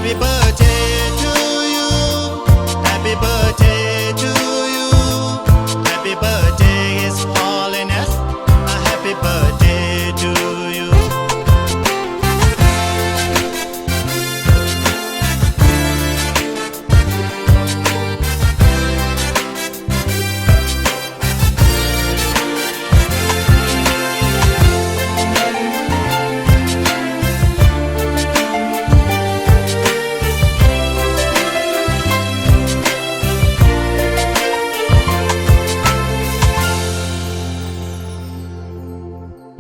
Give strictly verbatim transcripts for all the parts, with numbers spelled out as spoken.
Happy birthday to you. Happy birthday to you. Happy birthday, His Holiness. A happy birthday to you.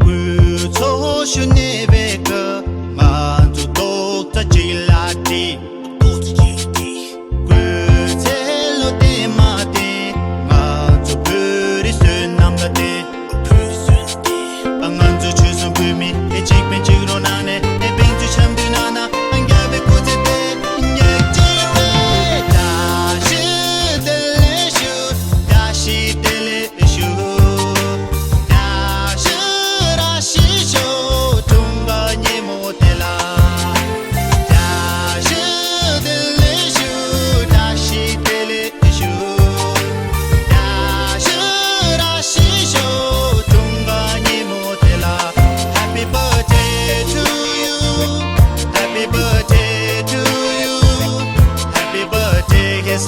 སྐུ་འཚོ་ཞུ་གནས་པའི་སྐུ། ང་ཚོ་རྡོག་རྩ་གཅིག་ལ་སྒྲིལ། རྡོག་རྩ་གཅིག་སྒྲིལ། སྐུ་ཚེ་ལོ་བརྟན་མ་བརྟན། ང་ཚོ་བོད་རིགས་བསོད་ནམས་ལ་བརྟེན། བོད་རིགས་བསོད་ནམས་ལ་བརྟེན། ང་ཚོ་ཆོལ་གསུམ་བོད་མི་གཅིག་མིན་གཅིག་རུ་ནང་ནས། དཔེ་མཛོད་འཆམ་མཐུན་ནང་ན་རྒྱལ་བའི་སྐུ་ཚེ་བརྟན། ཉག་གཅིག་རེད། བཀྲ་ཤིས་བདེ་ལེགས་ཞུ། བཀྲ་ཤིས་བདེ་ལེགས་ཞུ། བཀྲ་ཤིས་ར་ཤི་ཤོ་འཁྲུངས་པ་ཉིན་མོ་དེ་ལ། བཀྲ་ཤིས་བདེ་ལེགས་ཞུ། བཀྲ་ཤིས་བདེ་ལེགས་ཞུ། བཀྲ་ཤིས་ར་ཤི་ཤོ་འཁྲུངས་པ་ཉིན་མོ་དེ་ལ། Happy birthday to you. Happy birthday to you. Happy birthday, His